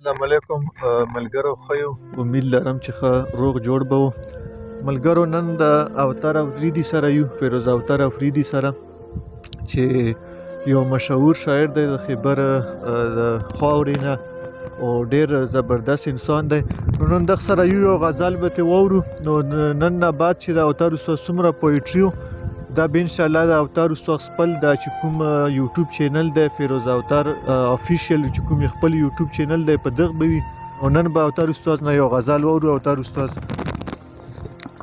السلام علیکم ملګرو، ښه یو، امید لرم چې ښه روغ جوړ به و. ملګرو نن د اوتر افریدي سره یو، فیروز اوتر افریدي سره، چې یو مشهور شاعر دی د خیبر د خاورې نه او ډیر زبردست انسان دی. نو نن دغه سره یو غزل به ترې واورو. نو نن نه بعد چې د اوتر استاد څومره پویټري و، دا به انشاءالله د اوتر استاد خپل دا چې کوم یوټیوب چینل دی، فیروز اوتر افیشیل، چې کوم یې خپل یوټیوب چینل دی، په دغه به وي. او نن به اوتر استاد نه یو غزل واورو. اوتر استاد.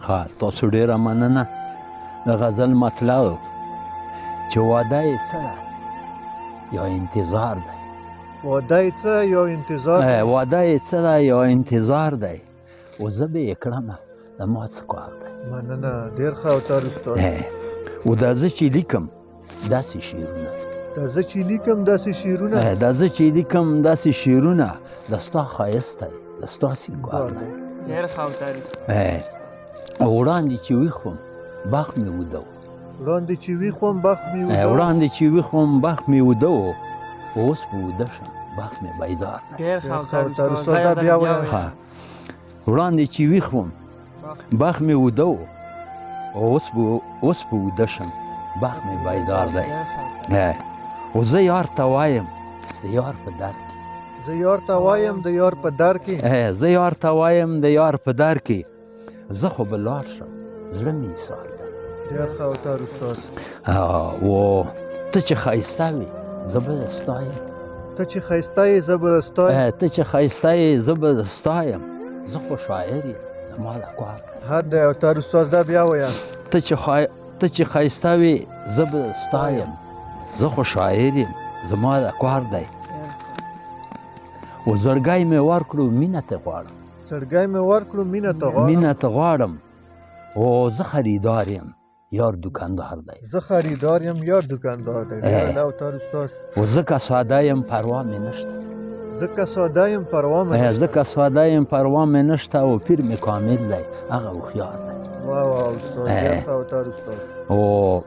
ښه، تاسو ډېره مننه. د غزل مطلب چې واده یې څه ده یا انتظار دی. واده یې څه یا انتظار. واده یې څه ده یا انتظار دی، او زه به یې کړمه، د ما څه کار دی. مننه، ډېر ښه اوتر استاد. او دا زه چې لیکم داسې شعرونه، دا زه چې لیکم داسې شعرونه، دا زه چې لیکم داسې شعرونه، د ستا ښایست دی، د ستا سینګار دی. ډېر ښه اوتر. او وړاندې چې ویښ وم بخت مې وده و. وړاندې چې ویښ وم بخت مې وده و. وړاندې چې ویښ وم بخت مې وده و، اوس به وده شم بخت مې بیدار دی. ډېر ښه اوتر استاد، دا بیا وایه. وړاندې چې ویښ وم بخت مې وده و، اوس به وده شم بخت مې بیدار دی. او زه یار ته وایم د یار په در کې. زه یار ته وایم د یار په در کې. زه یار ته وایم د یار په در کې، زه خو به لاړ شم زړه مې ایسار دی. ډېر ښه اوتر استاد. و ته چې ښایسته وې زه به ستا یم. ته چې ښایسته یې زه به ستا یم. ته چې ښایسته یې زه به ستا یم، زه خو شاعر یم د ما د کار دی. هر دی اوتر استاد، دا بیا وایه. ته چې ښایسته وې زه به ستا یم، زه خو شاعر یم زما د کار دی. و زړګی مې ورکړو مینه ته غواړم. زړګی مې ورکړو مینه ته غواړم. مینه ته غواړم. او زه خریدار یم یار دکاندار دی. زه خریدار یم یار دکاندار دی. ډېر اوتر استاد. و زه که ساده یم پروا مې نشته. زه که ساده یم پروا مې نشته. زه که ساده یم پروا مې نشته، او پیر مې کامل دی هغه هوښیار دی. واه واه استاد، ډېر ښه اوتر استاد. او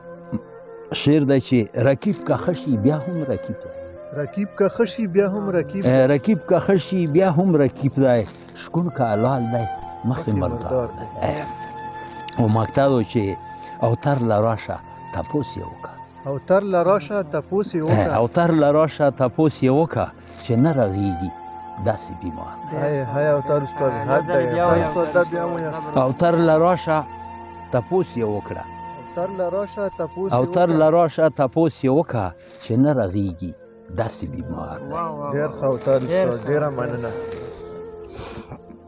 شعر دی چې رقیب که ښه شي بیا هم رقیب دی. رقیب که ښه شي بیا هم رقیب دی. رقیب که ښه شي بیا هم رقیب دی، شکون که حلال دی مخې مردار دی. او مکتب و چې اوتر له راشه تپوس یې وکړه. اوتر له راشه تپوس یې وکړه. اوتر له راشه تپوس یې وکړه چې نه رغېږي داسې بیمار دی. های های اوتر استاد، حد دی. اوتر استاد، دا بیا وایه. اوتر له راشه تپوس یې وکړه. اوتر له راشه تپوس یې وکړه. اوتر له راشه تپوس یې وکړه چې نه رغېږي داسې بیمار دی. ډېر ښه اوتر استاد، ډېره مننه.